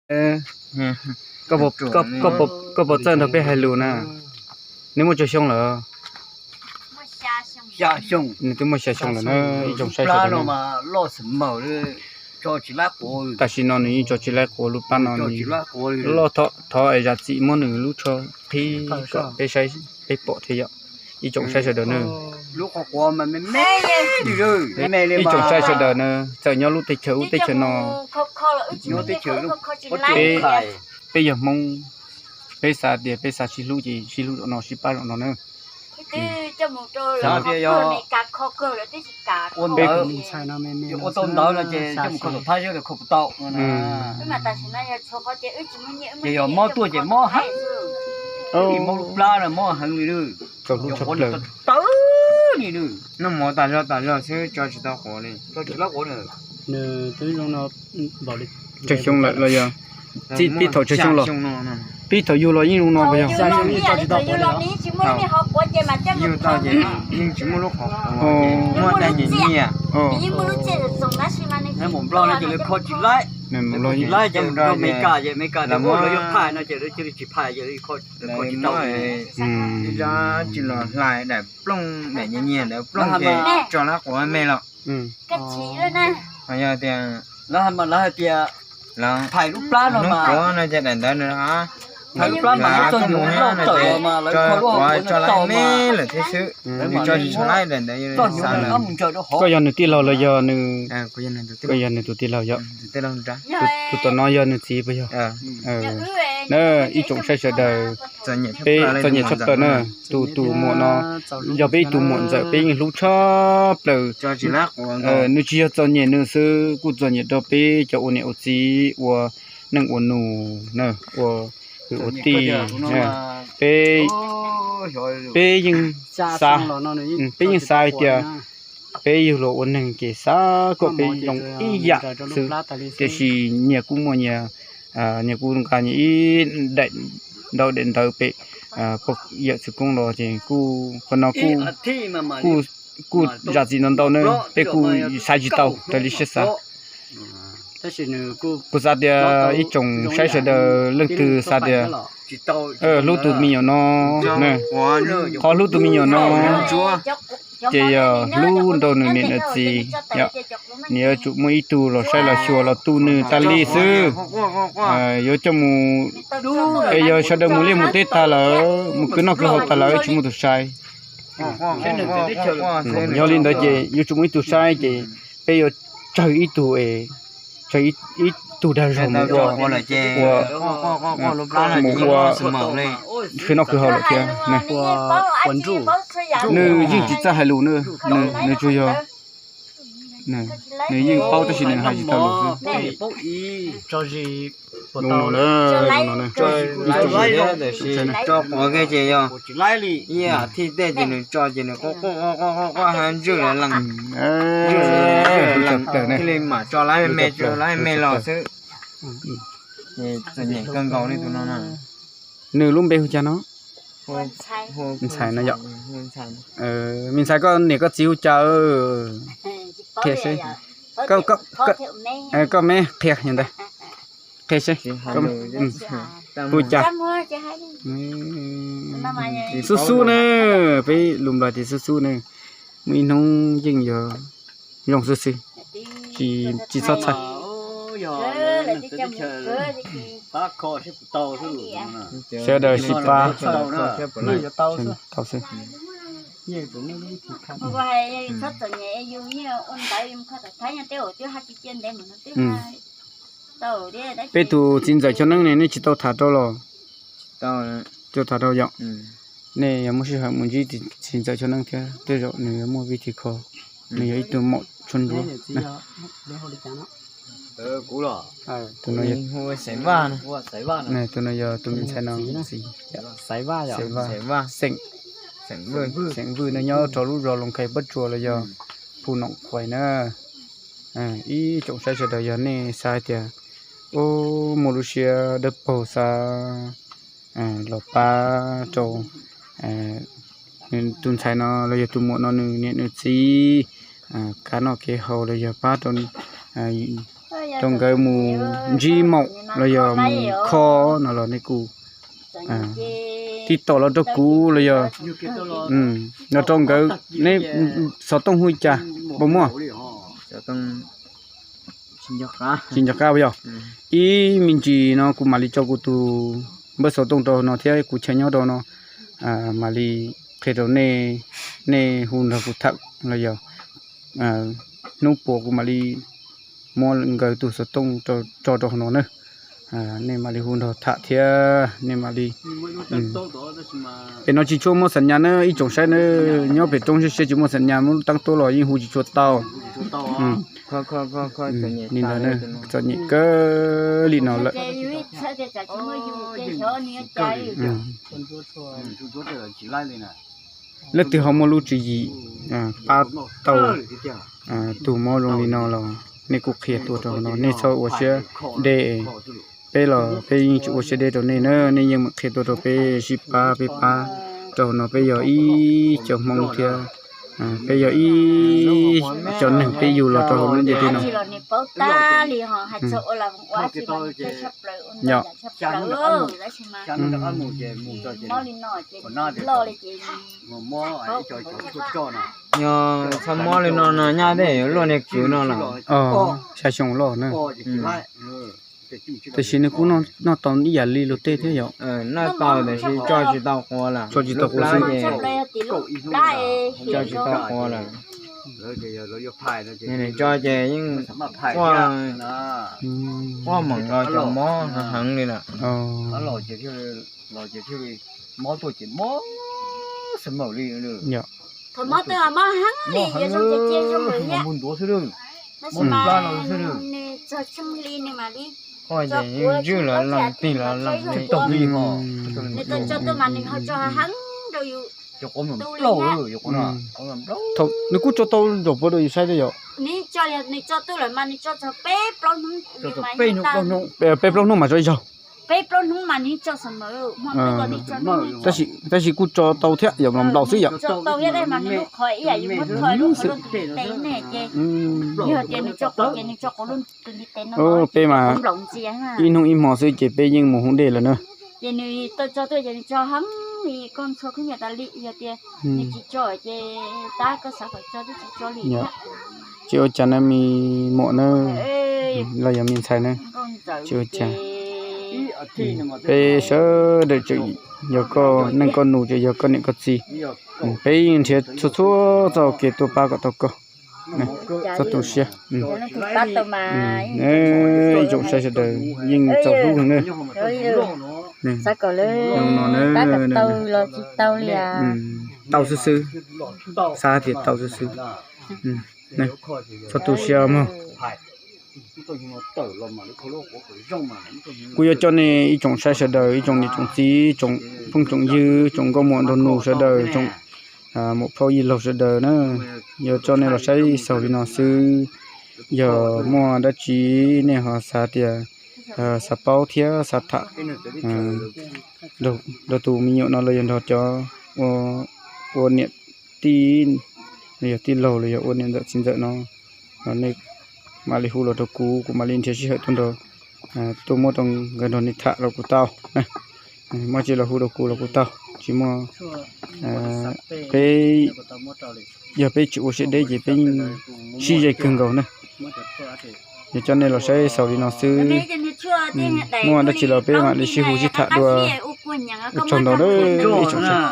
Koj puas txawj nrog peb hais lus na? Neb muaj tsawg xyoo lawm? Nws twb muaj xya xyoo lawm na, ib tsoom saib sawv daws na. Tam sim no nws yeej tso tsis laib quav, lub plab no nws loj, thov es zam txim muab nws lub tsho qhib kom peb saib, peb pom thiab yom. Ib tsoom saib sawv daws na, ib tsoom saib sawv daws na, txawm nyob lub teb chaws ub teb chaws no, peb yog Hmoob, peb xav tias peb xav sib hlub ces sib hlub zaum no sib pab zaum no na. Ua tau ntawd no ces coj mus kho tom thab xwb, kho puas tau. Ces yog mob tuaj ces mob heev, mob lub plab no mob heev li, txaus hlub tshaj plaws. Noj mov tas zog tas zog xwb tso tsis tau quav li. Tsawg xyoo lawm los yog? Txij pib thaum tsawg xyoo los? Pib thaum yug los yeej zoo no puas yog? Yug tau ces yeej tsis muaj lub qhov, muaj dab nyiam nyiam. Nplog no ces lawv kho tsis laib, kho tsis laib ces Meskas ces Meskas tias ua lawv yuav phais no ces lawv cia li tsis phais ces lawv kho tsis tau. Ib zaj tsis los hlais daim plooj daim nyiam nyiam ntawd plooj ces tso lab quav me los. Yog tias lawv hais mas lawv hais tias phais lub plab no mas, phais lub plab mas txog nyuag loj tawm mas lawv kho lub hauv quav tso lab me lawm thiab xwb. Nws tso tsis tshua laib daim ntawd xav lawm. Koj yog nws tij laug los yog nws? Koj yog nws tus tij laug yog? Tus tom no yog nws txiv puas yog? Na, ib tsoom saib sawv daws, peb txom nyem tshaj plaws na. Tus tus muam no yog peb ib tug muam ntxawm, peb yeej hlub tshaj plaws. Nws tsis yog txom nyem nws xwb, kuj txom nyem rau peb cov ua niam ua txiv ua neej ua nus na, ua kwv ua tij. Peb, peb yeej xav, peb yeej xav hais tias peb yug los ua neeg ces xav kom peb zoo ib yam xwb, tiam sis nyias kuj muaj nyias, nyias kuj nqa nyias ib daim ntaub daim ntawv pem pog yawm txwv koob los ces kuj qhov no kuj, kuj zam txim ntau ntau na, peb kuj xaiv tsis tau raws li siab xav. Kuv xav tias ib tsoom saib sawv daws leej twg xav tias hlub tus me nyuam no, qhov hlub tus me nyuam no ces yog hlub nrog nws niam nws txiv. Nws yuav tsum muaj ib tug los saib los xyuas los tu nws tas li xwb. Yuav coj mus, es yog sawv daws mus liaj mus teb tag lawm, mus khwv noj khwv haus tag lawm tsis muaj tus saib. Yog li ntawd ces yuav tsum muaj ib tug saib ces peb yuav tsawg ib tug, tsawg ib tug dag zog mus ua, ua, mus ua khwv noj khwv haus lawm thiab. Nws yeej tsis txawj hais lus na, nws tsuas yog, nws yeej paub tab sis nws hais tsis tau lus xwb. Tso quav kiag ces yog ib thij tej ces nws tso ces nws quaj quaj quaj quaj quaj ha ntswj lawv lees, ntswj lawv lees thiaj li mam tso lab me, tso lab me los xwb. Txom nyem kawg nkaus li tus no na. Nws lub npe hu cas no? Ntxhais no yom. Me ntxhais, koj niam koj txiv hu cas? Qhia seb. Koj me qhia ntawd. Qhia seb. Hu cas? Xub xub na, peb lus Nplog tias xub xub na. Muaj ib hnub yeej yog zoo xwb xwb, tsis txhob txhawj. Sawv daws sib pab tau xwb. Peb tus txiv ntxawm Choj Neeb ne, nej tsis tau tham rau los? Tsis tau tham rau yom. Nej yog muaj sij hawm mus ntsib txiv ntxawm Choj Neeb thiab, tej zaum nws yuav muaj vib thi kho. Nws yog ib tug maum tshuaj ntsuab. Tus no, tus no yog tus me ntxhais no txiv, Xeem, Xeem Vwj, nws nyob rau lub zos Loos Khais Pob Tsuas los yog Phu Noom Khuais na. Ib tsoom saib sawv daws yog nej xav hais tias, o, muaj lub siab dawb paug xav los pab rau tus ntxhais no los yog tus muam no nws niam nws txiv kev noj kev haus los yog pab rau rau nkawd mus ntsib maum los yog mus kho no los nej kuj tib tom los rau kuv los yog los rau nkawd. Neb xov tooj hu li cas, puas muaj? Tsis nco qab yog ib me ntsis no kuv mam li tso kuv tus npawb xov tooj rau no thiab kuv chaw nyob rau no, mam li qhia rau nej, nej hu nrog kuv tham los yog hnub puas kuv mam li muab nkawd tus xov tooj tso rau hauv no na. Nej mam li hu nrog tham thiab nej mam li. Pem no tsis tshua muaj xam nyas na ib tsoom saib na, nyob pem roob siab siab tsis muaj xam nyas, muab lub teeb tuab los yeej hu tsis tshua tau. Li ntawd txom nyem kawg li no lawm. Leej twg ho muaj lub tswv yim pab tau tus mob zoo li no los nej kuj qhia tuaj rau hauv no, nej txhob ua siab deb. Peb los peb yeej tsis ua siab deb rau nej na, nej yeej mam qhia tuaj rau peb sib pab, peb pab rau hauv no. Peb yog ib cov Hmoob thiab peb yog ib cov neeg peb yug los rau hauv lub ntiaj teb no. Yog txhob mob li no no nyaj tej yuav luaj niag kwv no los. Xya xyoo los na. Tiam sis nws kuj noj tau ib yam li luag tej thiab yom. Noj tau tiam sis tso tsis tau quav lawm. Tso tsis tau quav xwb. Tso tsis tau quav lawm. Nws tso ces yeej quaj, quaj moom nkaus cov mob heev li lawm. Thaum mob twb mob heev li, tab sis mas nws txog tsheej hli nws mam li tso quav, ntswj los lees tig los lees li. Nws tau tso tuaj mas nws ho tso heev rau yus tu li na. Nws kuj tso tau zaum puas rau yus saib thiab yom. Nws tso, nws tso tuaj lawm mas nws tso txog peb plaub hnub, peb plaub hnub mas tso ib zaug. Peb plaub hnub mas nws tso xam mawv, tab sis kuj tso tau thiab yom, los nplaum xwb yom. Tso tau thiab tab sis mas nws lub qhov ib yam yus muab thoi lub qhov lub tus ntiv tes ne ces yog tias nws tso quav ces nws tso quav lub tus ntiv tes no, peb mas nplaum ntxias ib hnub ib hmo xwb ces peb yeej mus hu dej lawm na. Ces nws tau tso tuaj ces nws tso heev li, koj ntxhua kub nyuam tas li, yog tias nws tsis tso ces tab koj xav kom tso twb tsis tso li. Tsis ua cas na me muam na, los yog me ntxhais na, tsis ua cas. Peb sawv daws tseem yog koj neej koj nus, tseem yog koj niam koj txiv, peb yeej nrhiav txhua txhua txoj kev tuaj pab kom tau koj. Txhob tu siab. Ib tsoom saib sawv daws yeej txaus hlub heev na. Tau xwb xwb, xav tias tau xwb xwb. Txhob tu siab mog. Kuv yuav coj nej ib tsoom saib sawv daws, ib tsoom niam tsoom txiv, tsoom phooj tsoom ywg, tsoom nkauj muam nraug nus sawv daws, tsoom muam phauj yij laug sawv daws na, yuav coj nej los saib xaus li no xwb. Yog muaj dab tsi nej ho xav tias xav paub thiab xav tham nrog tus me nyuam no los yog nrog cov ua niam tij, los yog tij laug los yog ua niam ntxawm txiv ntxawm no, nej mam li hu los rau kuv, kuv mam li nrhiav sij hawm tuaj nrog, tuaj muab rau nkawd nrog nej tham los kuj tau. Muaj tsis los hu rau kuv los kuj tau, tsis muaj, peb, yog peb tsis ua siab deb ces peb yeej sib ze kawg nkaus na. Yog coj nej los saib xaus li no xwb, muaj dab tsi los peb mam li sib hu sib tham dua. Ua tsaug ntau na ib tsoom saib.